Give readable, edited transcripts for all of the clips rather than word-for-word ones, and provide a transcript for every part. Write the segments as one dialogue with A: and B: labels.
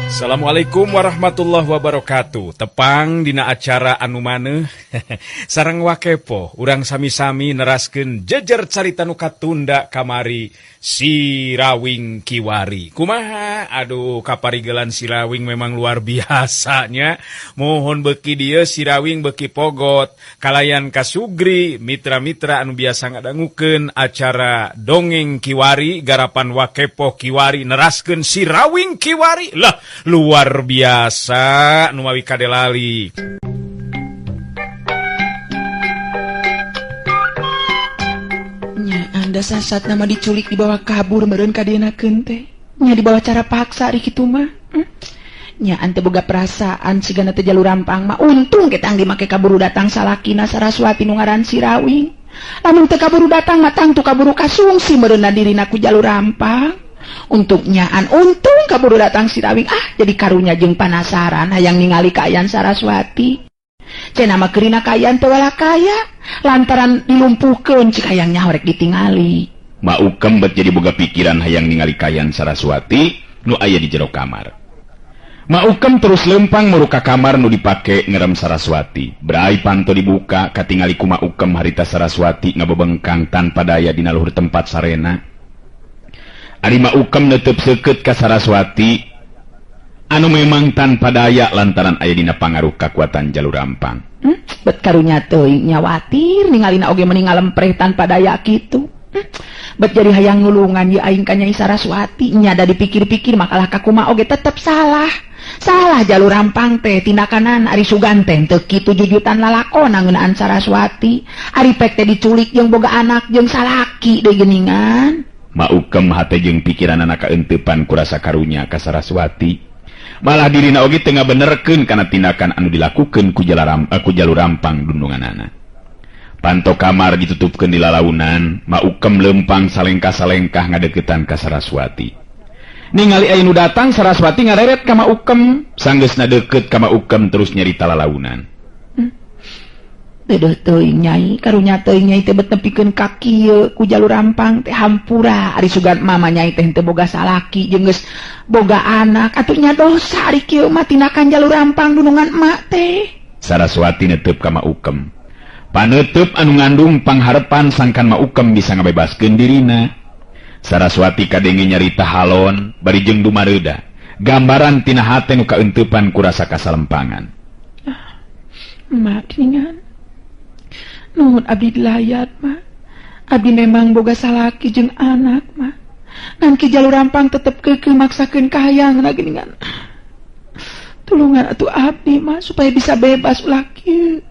A: Assalamualaikum warahmatullahi wabarakatuh. Tepang dina acara anu maneuh sareng Wakepo, urang sami-sami neraskeun jejer carita nu katunda kamari, Sirawing Kiwari. Kumaha? Aduh, kaparigelan Sirawing memang luar biasanya. Mohon beki dieu Sirawing beki pogot kalayan kasugri mitra-mitra anu biasa ngadangukeun acara Dongeng Kiwari garapan Wakepo Kiwari, neraskeun Sirawing Kiwari lah, luar biasa nu mawi kadelali.
B: Nya anda sasat nama diculik, dibawa kabur meureun ka dienakeun teh. Nya dibawa cara paksa ari kitu mah. Nya ante boga perasaan sigana teh jalur rampang mah, untung kita anggi make kaburu datang salakina Saraswati nu ngaran Sirawing. Lamun teu kaburu datang mah tangtu kaburu kasungsi meureunna dirina ku jalur rampang. Untuk nyaan untung kaburu datang Sirawing, ah jadi karunya jeung panasaran hayang ningali kaayaan Saraswati. Cenah mah keurina kaayaan teu kaya lantaran dilumpuhkeun cik hayang nyaho rek ditingali.
C: Ma Ukem bet jadi boga pikiran hayang ningali kaayaan Saraswati nu aya di jero kamar. Ma Ukem terus lempang muruka kamar nu dipake ngerem Saraswati. Berai panto dibuka katingali ku Ma Ukem harita Saraswati ngabebengkang tanpa daya dina luhur tempat sarena. Ari Ma Ukem netep seukeut ka Saraswati anu memang tanpa daya lantaran aya dina pangaruh kakuatan jalur rampang.
B: Bet karunya teuing nyawatir ningalina oge meni ngalempreh tanpa daya kitu. Bet jadi hayang nulungan ye aing ka Nyai Saraswati, nya da dipikir-pikir makalah kakumaha oge tetep salah. Salah jalur rampang teh tindakanana, ari sugan teh teu kitu jujutan lalakona ngeunaan Saraswati. Ari pek teh diculik jeung boga anak jeung salaki deui geuningan.
C: Ma Ukem hate jeung pikiranana kaeuntepan ku rasa karunya ka Saraswati. Malah dirina oge teu ngabenerkeun kana tindakan anu dilakukeun ku jalur rampang dundunganana. Panto kamar ditutupkeun di lalaunan, Ma Ukem lempang salengkah-salengkah ngadeukeutan ka Saraswati. Ningali aya nu datang, Saraswati ngareret ka Ma Ukem, sanggeusna deukeut ka Ma Ukem terus nyarita lalaunan.
B: Deudeuh teuing Nyai, karunya teuing Nyai teh bet nepikeun ka kieu ku jalur rampang teh, hampura ari sugan mama Nyai teh teu boga salaki jeung geus boga anak atuh nya dosa ari kieu mah tindakan jalur rampang dunungan emak teh.
C: Saraswati netep ka Ma Ukem. Panetep anu ngandung pangharepan sangkan Ma Ukem bisa ngabebaskeun dirina. Saraswati kadenge nyarita halon bari jeung dumareuda. Gambaran tina hate nu kaeuntepan ku rasa kasalempangan.
B: Ah, emak geuningan. Nuhun abdi dilayat mah. Abdi memang boga salaki jeung anak mah. Ngan ki jalur rampang tetep keukeuh maksakeun kahayangna geuningan. Tulungan atuh abdi mah supaya bisa bebas ulah kieu.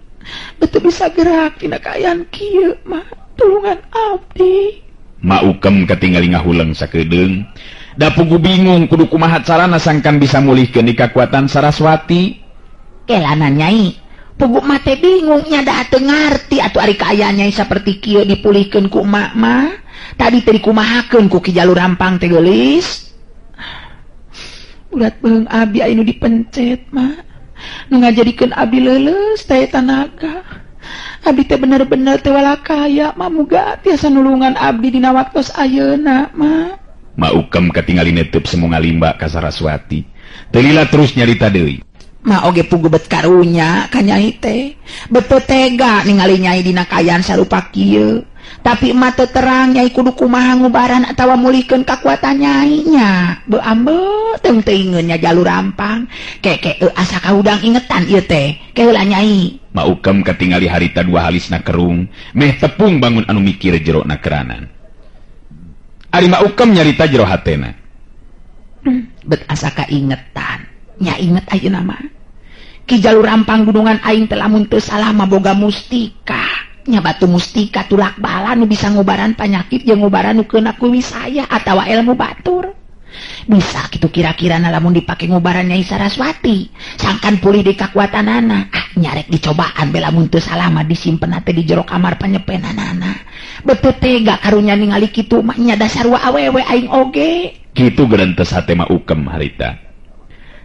B: Betul bisa gerak tina kaayaan kieu mah. Tulungan abdi.
C: Ma Ukem katingali ngahuleng sakedeung. Da pugu bingung kudu kumaha carana sangkan bisa mulihkeun kakuatan Saraswati.
B: Kelana Nyai. Pugu mah teh bingung nya da teu ngarti atuh ari kaayaan Nyai saperti kieu dipulihkeun ku emak mah. Tadi teh dikumahakeun ku Ki Jalur Rampang teh geulis. Urat beung abdi aya nu dipencet mah. Nu ngajadikeun abdi leuleus teh tanaga. Abdi teh bener-bener teh walakaya mah, muga tiasa nulungan abdi dina waktos ayeuna mah.
C: Ma Ukem katingali netep semu ngalimba ka Saraswati. Teu lila terus nyarita deui.
B: Ma oge pugu bet karunya ka Nyai teh. Bet teu tega ningali Nyai dina kaayaan sarupa kieu. Tapi emak teu terang Nyai kudu kumaha ngubaran atawa mulihkeun kakuatan Nyai nya. Beu ambe teung teuingeun nya jalur rampang. Keke asa kahudang ingetan ieu teh. Ke heula Nyai.
C: Ma Ukem katingali harita dua halisna kerung, meh tepung bangun anu mikir jero na keranan. Ari Ma Ukem nyarita jero hatena.
B: Bet asa kaingetan. Nya inget ayeuna mah. Ki jalur rampang gunungan aing teh lamun teu salah mah boga mustika. Nya batu mustika tulak bala nu bisa ngubaran panyakit jeung ngubaran nu keuna ku wisaya atawa ilmu batur. Bisa kitu kira-kira na lamun dipake ngubaran Nyai Saraswati, sangkan pulih di kakuatanana. Ah, nyarek dicobaan be lamun teu salah mah disimpen teh di jero kamar panyepenanana. Betul tega karunya ningali kitu mah nya dasar wa awewe aing oge.
C: Kitu gerentes hate Ma Ukem harita.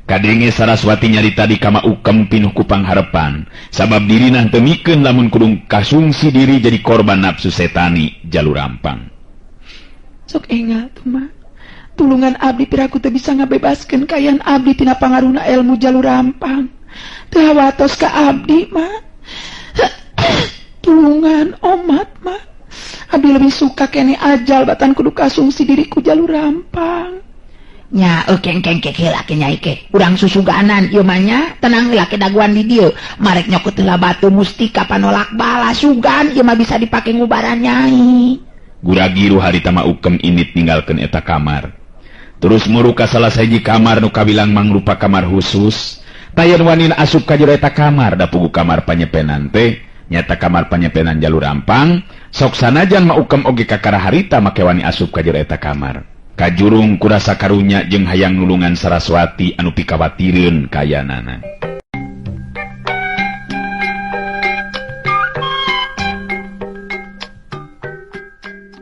C: Kadenge Saraswati nyarita di ka Ma Ukem pinuh ku pangharepan, sabab dirina teu mikeun lamun kudung kasungsi diri jadi korban nafsu setani jalur rampang.
B: Sok engal tuh mah. Tulungan abdi piraku teu bisa ngabebaskeun kayan abdi tina pangaruhna ilmu jalur rampang. Teu hawatos ka abdi ma. Tulungan omat ma. Abdi lebih suka kene ajal batan kudu kasungsi diriku jalur rampang. Nya keng keng heula ke nyai ke. Urang susuganan ieu mah nya, tenang heula ke daguan di dieu. Marek nyokot heula batu mustika panolak bala sugan ieu mah bisa dipake ngubaran nyai.
C: Guragiru harita Ma Ukem init ninggalkeun eta kamar. Terus muru ka salah sahiji kamar nu kabilang mangrupa kamar khusus. Tayan wanin asup ka jero eta kamar da pugu kamar panyepenan teh nyata kamar panyepenan jalur rampang. Sok sanajan Ma Ukem oge kakara harita make wani asup ka jero eta kamar. Kajurung kurasa karunya jeung hayang nulungan Saraswati anu pikawatireun kayanana.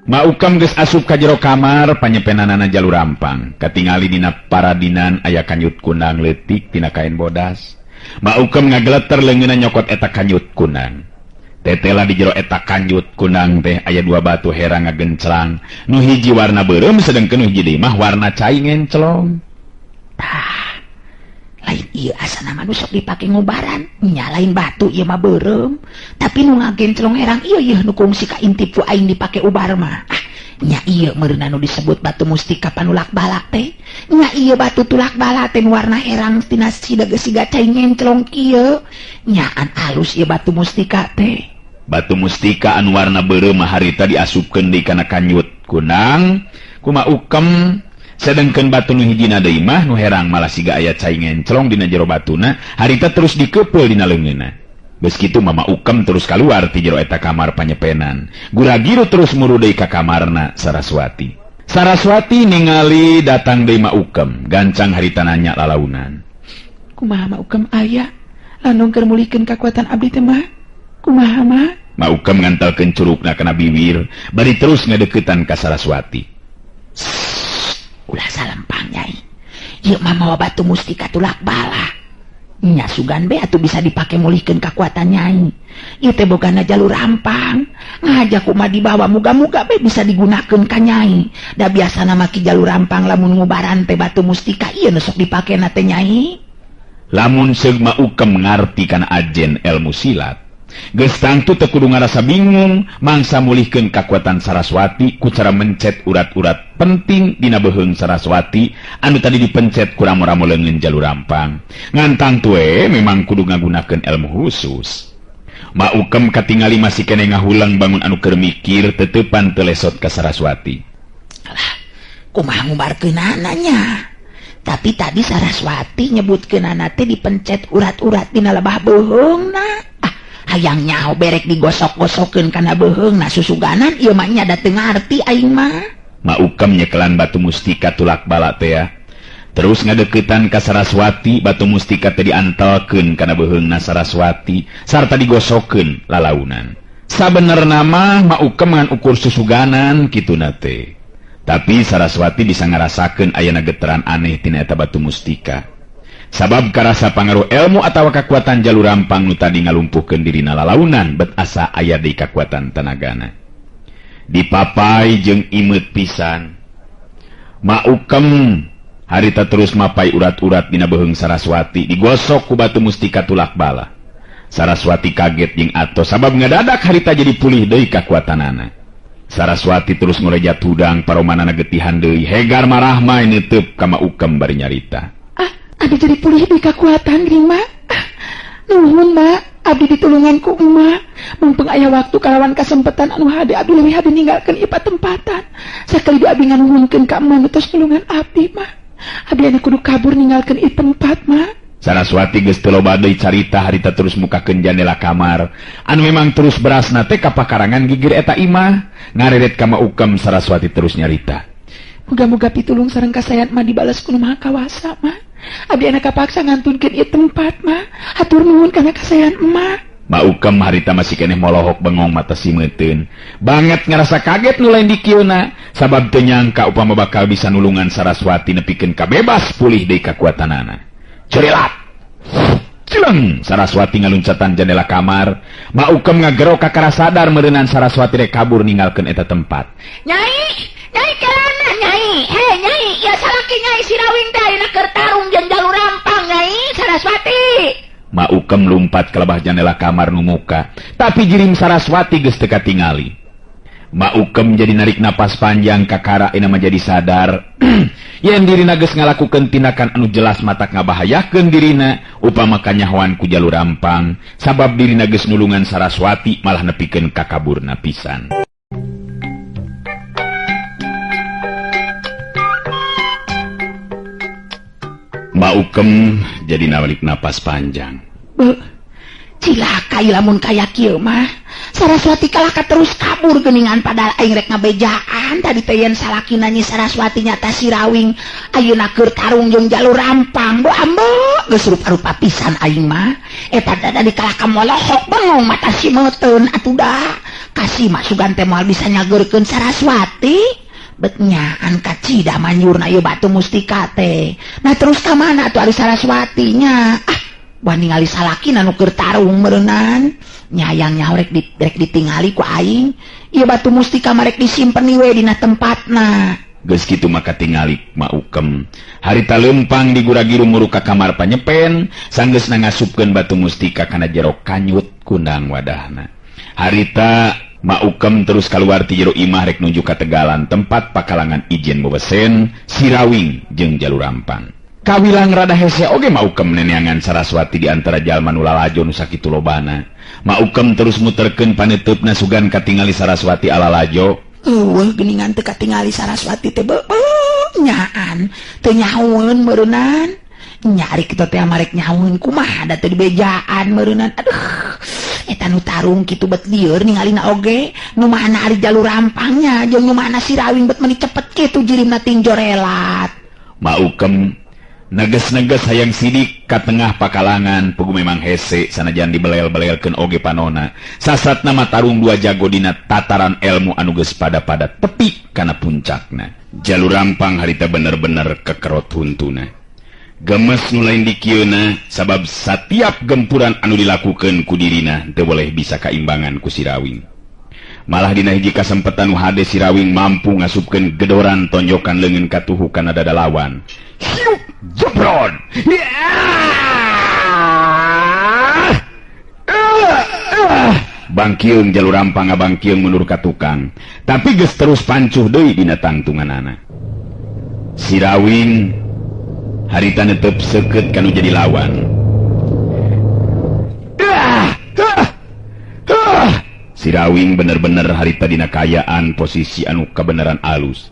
C: Ma Ukem geus asup ka jero kamar panyepenanana jalur rampang. Katingali dina paradinan aya kanyut kundang leutik tina kain bodas. Ma Ukem ngageleter leungeunna nyokot eta kanyut kundang. Tetela di jero eta kanjut kunang teh aya dua batu herang ngagenclang. Nu hiji warna beureum sedengkeun nu hiji deui mah warna cai ngenclong.
B: Tah, lain ieu asana mah nu sok dipake ngubaran, nya lain batu ieu mah beureum, tapi nu ngagenclong herang ieu yeuh nu kungsi ka intip ku aing dipake ubar mah. Ah, nya ieu meureunna nu disebut batu mustika panulak bala teh. Nya ieu batu tulak bala teh nu warna herang tina siga siga cai ngenclong kieu. Nyaan alus ieu batu mustika teh.
C: Batu mustika anu warna beureum harita diasupkeun deui kana kanyut kunang ku Ma Ukem, sedengkeun batu nu hijina deui mah nu herang malah siga aya cai ngenclong dina jero batuna harita terus dikeupel dina leungeunna. Geus kitu mah Ma Ukem terus kaluar ti jero eta kamar panyepenan. Guragiru terus muru deui ka kamarna Saraswati. Saraswati ningali datang deui Ma Ukem, gancang harita nanya lalaunan.
B: Kumaha Ma Ukem aya? Lanung keur mulihkeun kakuatan abdi teh mah? Kumaha mah?
C: Ma Ukem ngantelkeun curugna kana biwir, bari terus ngadeukeutan ka Saraswati.
B: Ulah salempang nyai. Ieu mah mawa batu mustika tulak bala. Nya sugan be atuh bisa dipake mulihkeun kakuatan nyai. Ieu teh bogana jalur rampang. Ngaja kumaha dibawa muga-muga be bisa digunakeun ka nyai. Da biasana mah ki jalur rampang lamun ngubaran teh batu mustika ieu nu sok dipakena teh nyai.
C: Lamun seug Ma Ukem ngarti kana ajen ilmu silat, geus tangtu teu kudu ngarasa bingung mangsa mulihkeun kakuatan Saraswati ku cara mencet urat-urat penting dina beuheung Saraswati anu tadi dipencet ku ramo-ramo leungeun jalur rampang. Ngan tangtu we memang kudu ngagunakeun ilmu khusus. Ma Ukem katingali masih keneh ngahulang bangun anu keur mikir teteupan teu lesot ka Saraswati.
B: Alah, kumaha ngubarkeunana nya? Tapi tadi Saraswati nyebutkeunana teh dipencet urat-urat dina lebah beuheungna. Ah, hayang nyaho berek digosok-gosokeun kana beuheungna susuganan ieu mah nya da teu ngarti aing mah.
C: Ma Ukem nyekelan batu mustika tulak bala teh ya. Terus ngadeuketan ka Saraswati, batu mustika teh diantelkeun kana beuheungna Saraswati sarta digosokeun lalaunan. Sabenerna mah Ma Ukem ngan ukur susuganan kituna teh. Tapi Saraswati bisa ngarasakeun ayana getaran aneh tina eta batu mustika. Sabab karasa pangaruh ilmu atawa kakuatan jalur rampang nu tadi ngalumpuhkeun dirina lalaunan bet asa aya deui kakuatan tanagana. Dipapai jeung imeut pisan. Ma Ukem harita terus mapai urat-urat dina beuheung Saraswati digosok ku batu mustika tulak bala. Saraswati kaget jeung atos sabab ngadadak harita jadi pulih deui kakuatanana. Saraswati terus ngorejat hudang paromanana getihan deui hegar marahmai neuteub ka Ma Ukem bari nyarita.
B: Ah, abdi jadi pulih deui kakuatan geuning Ma. Ah, nuhun Ma, abdi ditulungan ku emak. Mumpung aya waktu kalawan kasempatan anu hade abdi leuwih hade ninggalkeun ieu patempatan. Sakali di abdi nganuhunkeun ka emak nu tos nulungan abdi Ma. Abdi anu kudu kabur ninggalkeun ieu tempat Ma.
C: Saraswati geus teu loba deui carita harita terus mukakeun jandela kamar anu memang terus berasna teh ka pakarangan gigir eta imah. Ngareret ka Ma Ukem Saraswati terus nyarita.
B: Muga-muga pitulung sareng kasayan mah dibales ku Nu Maha Kawasa Ma. Abdi anak kapaksa ngantunkeun ieu tempat Ma. Hatur nuhun kana kasayan emak.
C: Ma Ukem harita masih keneh molohok bengong mata simeuteun. Banget ngarasa kaget nu lain dikieuna sabab teu nyangka upama bakal bisa nulungan Saraswati nepikeun ka bebas pulih deui kakuatanana. Curilat. Cileng Saraswati ngaluncatan jendela kamar. Ma Ukem ngagero kakara sadar meureunan Saraswati rek kabur ninggalkeun eta tempat.
B: Nyai, nyai kelana nyai. Hei nyai, ya salaki nyai si Rawing teh ayeuna keur tarung jeung Jalur Rampang nyai Saraswati.
C: Ma Ukem lumpat ka lebah jendela kamar nu muka, tapi jirim Saraswati geus teu katingali. Ma Ukem jadi narik napas panjang kakara ina mah jadi sadar yen dirina geus ngalakukeun tindakan anu jelas matak ngabahayakeun dirina upama kanyahoan ku Jalur Rampang sabab dirina geus nulungan Saraswati malah nepikeun ka kaburna pisan. Ma Ukem jadi narik napas panjang.
B: Cilaka lamun kaya kieu mah. Saraswati kalahka terus kabur geuningan padahal aing rek ngabejaan tadi teh yen salakina Nyi Saraswati nyata si Rawing ayeuna keur tarung jeung Jalur Rampang. Bo ambe geus rupa-rupa pisan aing mah. Eta tadi kalahka molohok bengong mata si meuteun atuh da. Kasih mah sugan teh moal bisa nyageurkeun Saraswati. Bet nyaan kacida manjurna ieu batu mustika teh. Nah terus ka mana atuh ari Saraswatinya? Ah, wah ningali salakina nu keur tarung meureunnan. Nyayang nyaho rek ditingali ku aing. Ieu batu mustika mah rek disimpen we dina tempatna.
C: Geus kitu maka tingali Ma Ukem. Harita leumpang digura-giru muru ka kamar panyepen, sanggeusna ngasupkeun batu mustika kana jero kanyut kundang wadahna. Harita Ma Ukem terus keluar ti jero imah rek nuju ka tegalan tempat pakalangan ijen bebesen si Rawing jeung Jalur Rampang. Kawilang rada hese oge Ma Ukem neneangan Saraswati di antara jalma nu lalajo nu sakitu lobana. Ma Ukem terus muterkeun paneuteup-na sugan katingali Saraswati ala lajo.
B: Eueuh geuningan teu katingali Saraswati teh beuh nyaan teu nyahoeun meureunnan. Nyari kitu teh marek nyahoeun kumaha da teu dibejaan meureunnan. Aduh. Eta nu tarung kitu bet lieur ningalina oge nu mana ari Jalur Rampangnya jeung nu mana si Rawing bet meuni cepet kitu jirimna ting jorelat.
C: Ma Ukem neges-neges hayang sidik ka tengah pakalangan pugu memang hese sanajan dibelel-belelkeun oge panona. Sasatna mah tarung dua jago dina tataran elmu anu geus pada-pada tepi kana puncakna. Jalur Rampang harita bener-bener kekerot huntuna. Gemes nu lain dikieuna sabab satiap gempuran anu dilakukeun ku dirina teu boleh bisa kaimbangan ku si Rawing. Malah dina hiji kasempetan nu hade si Rawing mampu ngasupkeun gedoran tonjokan leungeun katuhu kana dada lawan. Hiup jebron. Bangkieung Jalur Rampang ngabangkieung mundur ka tukang, tapi geus terus pancuh deui dina tangtunganana. Si Rawing harita netep seukeut kanu jadi lawan. Si Rawing bener-bener harita dina kayaan posisi anu kabeneran alus.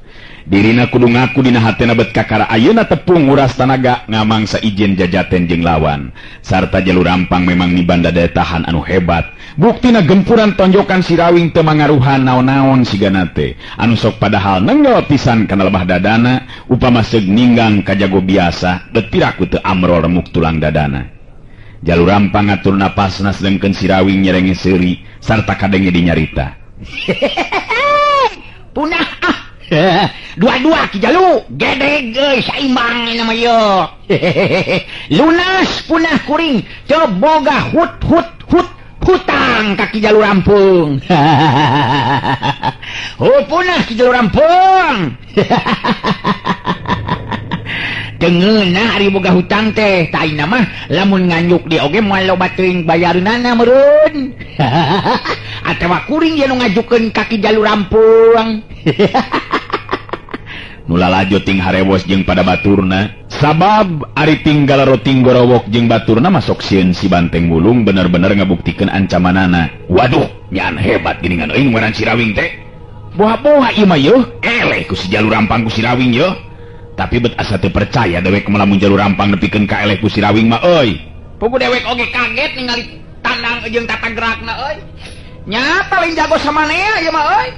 C: Dirina kudu ngaku dina hatena bet kakara ayeuna tepung nguras tanaga ngamangsa ijen jajaten jeung lawan. Sarta Jalur Rampang memang mibanda daya tahan anu hebat. Buktina gempuran tonjokan si Rawing teu mangaruhan naon-naon sigana teh. Anu sok padahal nenggel pisan kana lebah dadana, upama seug ninggang ka jago biasa, bet piraku teu amrol remuk tulang dadana. Jalur Rampang ngatur napasna sedengkeun si Rawing nyerenge seuri sarta kadenge dinyarita.
B: Punah ah. Dua-dua Ki Jalu gedeg euy saimbang ieu mah ieu. Lunas punah kuring teu boga hut hut hut hutang ka Ki Jalur Rampung. Oh punah Ki Jalur Rampung. Tengeuna ari boga hutang teh ta ayeuna mah lamun nganjuk di oge moal loba teuing bayareunana meureun. Atawa kuring ieu nu ngajukeun ka Ki Jalur Rampung.
C: Nu lalajo ting harewos jeung pada baturna sabab ari tinggal roting gorowok jeung baturna masok sieun si Banteng Wulung bener-bener ngabuktikeun ancamanana. Waduh, nyaan hebat geuningan euy ngaran si Rawing teh. Boha-boha ieu mah yeuh, eleh ku si Jalur Rampang ku si Rawing yeuh. Tapi bet asa teu percaya dewek melamun Jalur Rampang nepikeun ka eleh ku si Rawing mah euy.
B: Pugu dewek oge kaget ningali tandang jeung tata gerakna euy. Nya paling jago samanea ieu mah euy.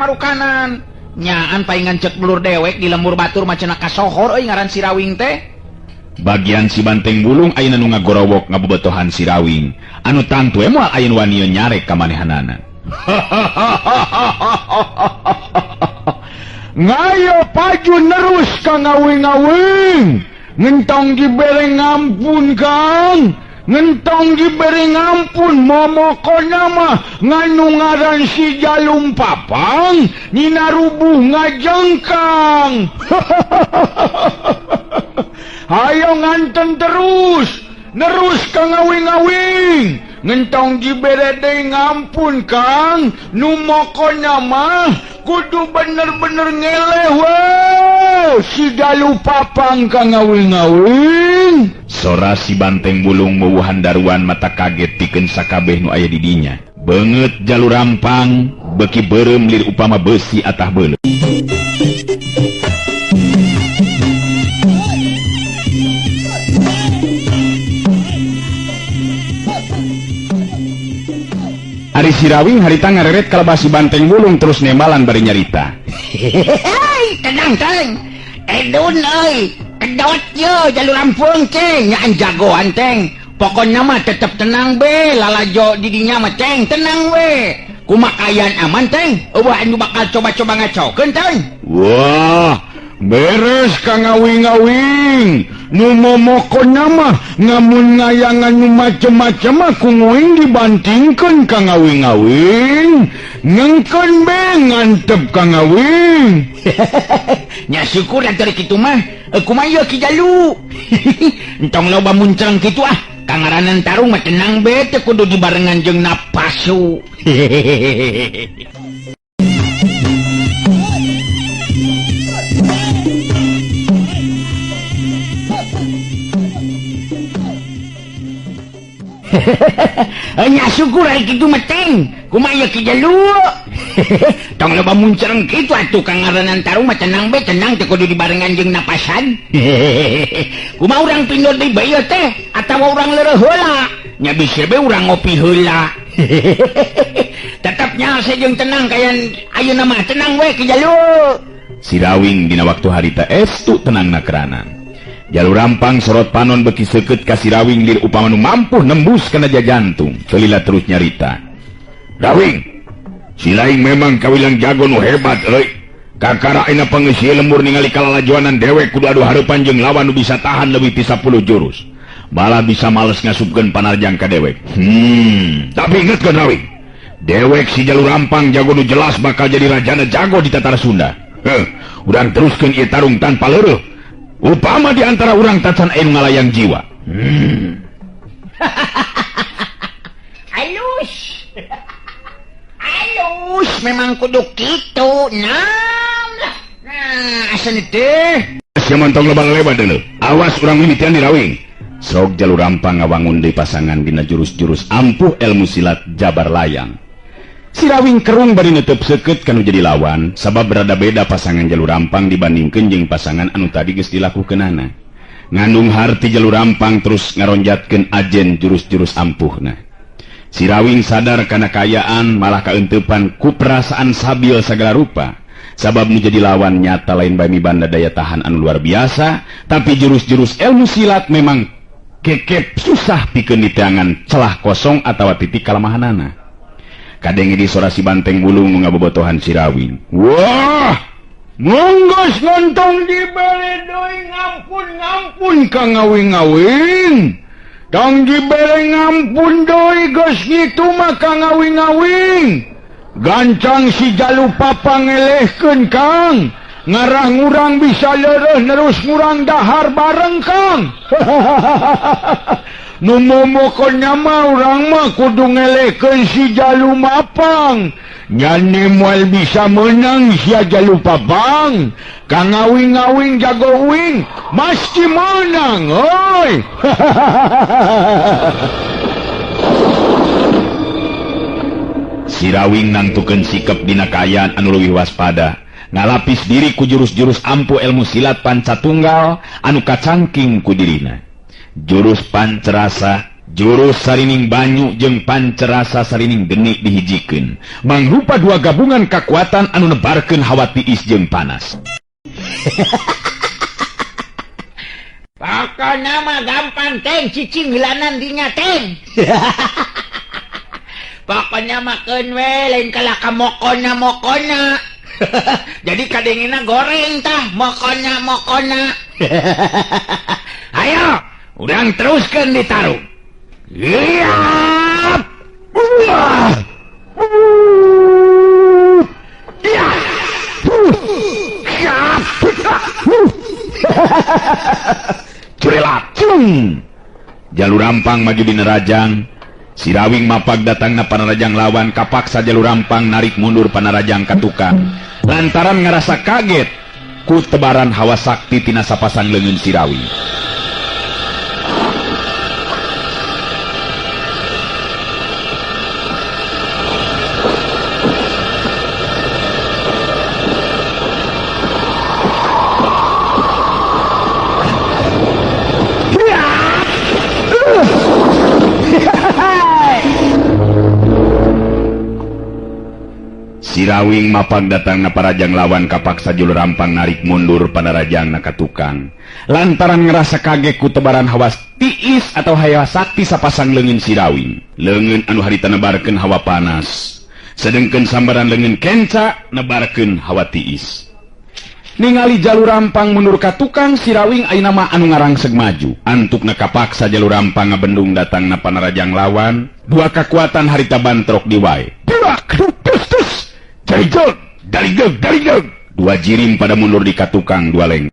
B: Marukanan. Nyaan paingan cek dulur dewek di lembur batur mah cenah kasohor euy ngaran si Rawing teh.
C: Bagian si Banteng Wulung ayeuna nu ngagorowok ngabobetohan si Rawing. Anu tangtu we moal ayeuna wani nyarek ka manehanana. Ngayo paju nerus ka ngawing-ngawing. Ngentong dibere ngampun Kang.
D: Ngentong diberi ngampun momokona mah nganu ngaran si Jalum Papang nina rubuh ngajengkang. Hayo nganten terus nerus ka ngawing-ngawing. Ngentong dibere deui ngampun Kang, nu mokona mah kudu bener-bener ngeleh we si Jalu Papang ka ngawing-ngawing.
C: Sora si Banteng Bulung meuwuhan daruan mata kaget pikeun sakabeh nu aya di dinya. Beungeut Jalu Rampang beuki beureum lir upama beusi atah beuleum. Ari Sirawing harita ngareret kalebah si Banteng Bulung terus nembalan bari nyarita.
B: Hei, tenang teng. Edun euy, kedot ye Jalu Rampung ceng, nyaan jagoan teng. Pokona mah tetep tenang be, lalajo di dinya mah ceng, tenang we. Kumakayan aman teng, eueuh anu bakal coba-coba ngacokeun teng.
D: Wah, beres ka ngawing-ngawing. Nu momokona mah ngamun ngayangan nu macem-macem mah ku nguing dibantingkeun ka ngawing-ngawing. Ngengkeun be ngantep ka ngawing.
B: Nya syukur atuh kitu mah. Kumaha ieu Ki Jalu? Entong loba muncreng kitu ah. Kangaranan tarung mah tenang be teu kudu dibarengan jeung napasu. Nya syukur ari kitu mah teng. Kumaha ieu Ki Jalu? Tong loba muncreng kitu atuh kangaranan tarung mah tenang be, tenang teu kudu dibarengan jeung napasan. Kumaha urang pindot deui bae ieu teh atawa urang leureuh heula? Nya bisa be urang ngopi heula. Tetep nya jeung tenang kayan ayeuna mah tenang we Ki Jalu.
C: Sirawing dina waktu harita estu tenangna keranan. Jalu Rampang sorot panon beki seukeut ka Sirawing lir upama nu mampu nembus kana jantung. Celila terus nyarita.
D: Rawing, si laing memang kawilang jago nu hebat euy. Kakara ayeuna pangeus lembur ningali kalalajoanan dewek kudu adu hareupan jeung lawan nu bisa tahan leuwih ti 10 jurus. Malah bisa males ngasupkeun panarjang ka dewek. Tapi ingetkeun Rawing, dewek si Jalu Rampang jago nu jelas bakal jadi rajana jago di Tatar Sunda. Heh, urang teruskeun ieu tarung tanpa leureut. Upama di antara urang tacan anu ngalayang jiwa.
B: Halus. Halus memang kudu kitu. Nam lah. Nah, asal teh.
C: Sia montong loba lelebat deuleu. Awas urang mimitian di Rawing. Sok Jalu Rampang ngawangun deui pasangan dina jurus-jurus ampuh ilmu silat Jabar Layang. Sirawing kerung bari netep seukeut kanu jadi lawan sabab berada beda pasangan Jalu Rampang dibandingkeun jeung pasangan anu tadi geus dilakukeunana. Ngandung harti Jalu Rampang terus ngaronjatkeun ajen jurus-jurus ampuhna. Sirawing sadar kana kaayaan malah kaeuntepan ku perasaan sabil sagala rupa. Sabab nu jadi lawan nyata lain bae mibanda daya tahan anu luar biasa, tapi jurus-jurus ilmu silat memang kekep susah pikeun diteangan celah kosong atawa titik kalemahanana. Kadenge di sora si Banteng Bulung ngabobotohan Sirawing.
D: Wah, monggo ngontong dibere deui ngampun-ngampun ka ngawing-ngawing. Tong dibere ngampun deui geus kitu mah ka ngawing-ngawing. Gancang si Jalu Papang ngelehkeun Kang. Ngarah ngurang bisa leureuh nerus ngurang dahar bareng Kang. Nu momokona mah urang mah kudu ngelehkeun si Jalu Mapang. Nyane moal bisa menang sia Jalu Papang. Kang ngawing-ngawing jago uing mesti menang oi.
C: Sirawing nangtukeun sikep dina kaayaan anu leuwih waspada. Ngalapis diri ku jurus-jurus ampuh ilmu silat pancatunggal anu kacangking ku dirina. Jurus pancerasa, jurus sarining banyu jeung pancerasa sarining geni dihijikeun. Mangrupa dua gabungan kakuatan anu nebarkeun hawa tiis jeung panas.
B: Pokona mah gampang teng cicing heulanan dinya teng. Pokona mah keun we lain kalah ka mokona mokona. Jadi kadengena goreng tah mokona mokona. Ayo, urang teruskeun ditarung.
C: Curelacung. Jalur Rampang maju dina rajang. Sirawing mapag datangna panarajang lawan, kapaksa Jalur Rampang narik mundur panarajang ka tukang. Lantaran ngarasa kaget ku tebaran hawa sakti tina sapasang leungeun Sirawing. Sirawing mapag datangna parajang lawan, kapaksa Jalur Rampang narik mundur panarajangna ka tukang. Lantaran ngerasa kaget ku tebaran hawa tiis atau hawa sakti sapasang leungeun Sirawing. Leungeun anu harita nebarkeun hawa panas, sedengkeun sambaran leungeun kenca nebarkeun hawa tiis. Ningali Jalur Rampang mundur ka tukang, Sirawing ayeuna mah anu ngarangseg maju. Antukna kapaksa Jalur Rampang ngabendung datangna panarajang lawan. Dua kakuatan harita bantrok di wae. Dari dua jirim pada mundur di katukang dua leng.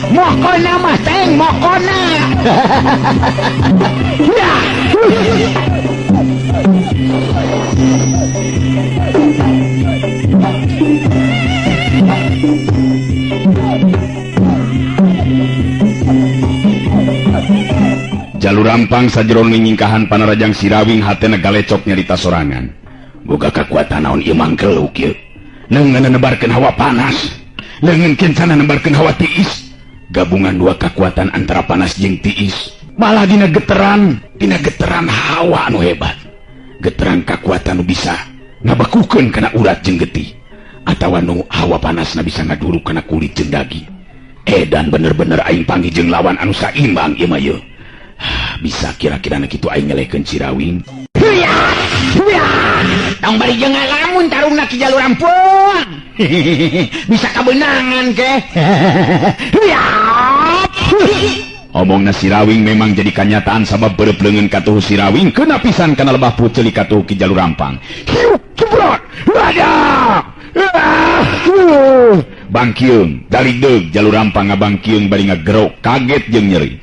B: Mokona mah teng mokona.
C: Jalur Rampang sajeron nyingkahan panarajang Sirawing hatena galecok nyarita sorangan. Boga kakuatan naon ieu mangkeluk ieu. Leungeun nebarkeun hawa panas, leungeun kencana nebarkeun hawa tiis. Gabungan dua kekuatan antara panas jeung tiis, malah dina geteran hawa anu hebat. Geteran kekuatan nu bisa ngabakukeun kana urat jeung getih, atawa nu hawa panasna bisa ngaduruk kana kulit jeung daging. Edan bener-bener aing panggih jeung lawan anu saimbang ieu mah yeuh. Bisa kira-kira na kitu aing ngelehkeun Sirawing.
B: Tong bari jeung ngalamun tarungna ki Jalur Rampang. Bisa kabeunangan ke.
C: Omongna Sirawing memang jadi kanyataan sabab beureub leungeun katuhu Sirawing keuna pisan kana lebah puceuli katuhu ki Jalur Rampang. Hiup jebrot. Wadah. Bangkieung daligdeug Jalur Rampang ngabangkieung bari ngagerok kaget jeung nyeri.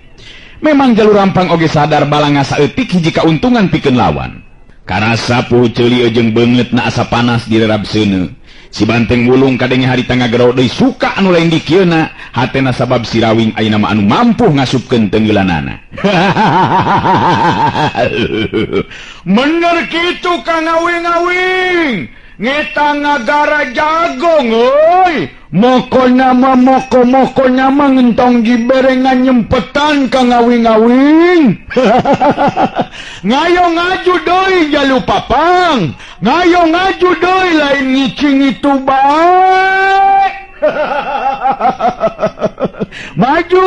C: Memang Jalur Rampang oge sadar balanga saeutik hiji kauntungan pikeun lawan. Karasa puhu ceuli jeung beungeutna asa panas direrab seuneu. Si banteng wulung kadenge harita ngagero deui suka anu lain dikieuna, hatena sabab Sirawing ayeuna mah anu mampu ngasupkeun tenggelanana. Bener kitu Kang Awing-awing. Ngeta ngagara jagong euy. Mokona mah moko-mokona mah ngentong diberengan nyempetan Kang Awing-awing. Ngayo ngaju deui Jalu Papang. Ngayo ngaju deui lain ngicing itu bae. Maju.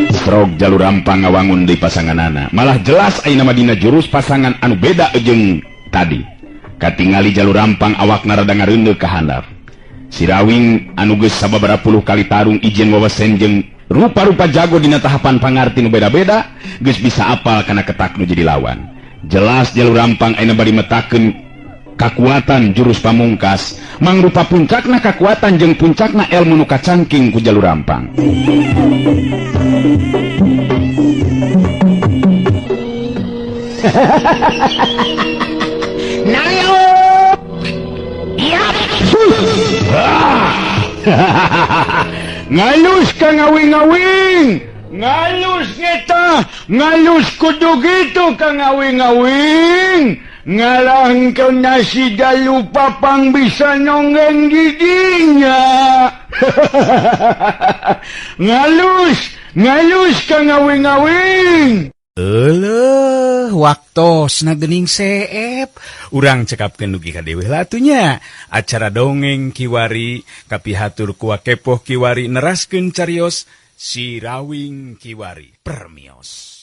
C: Strok Jalur Rampang ngawangun deui pasanganana. Malah jelas ayeuna mah dina jurus pasangan anu beda jeung tadi. Katingali Jalur Rampang awakna rada ngareundeuh ka handap. Sirawing anu geus sababaraha puluh kali tarung ijen wawesen jeung rupa-rupa jago dina tahapan pangarti nu beda-beda, geus bisa apal kana ketak nu jadi lawan. Jelas Jalur Rampang ayeuna bari metakeun kakuatan jurus pamungkas, mangrupa puncakna kakuatan jeung puncakna elmu nu kacangking ku Jalur Rampang. Ngalus Kang Awing-awing, ngalus ngeta, ngalus kudu gitu Kang Awing-awing. Ngalangkeun nasi Jalu Papang bisa nonggeng giginya. Ngalus, ngalus Kang Awing-awing.
A: Euleuh Waktosna geuning seep. Urang cekapkeun dugi ka deui lah atuh nya. Acara dongeng kiwari kapihatur ku Wakepoh kiwari neraskeun carios Sirawing Kiwari. Permios.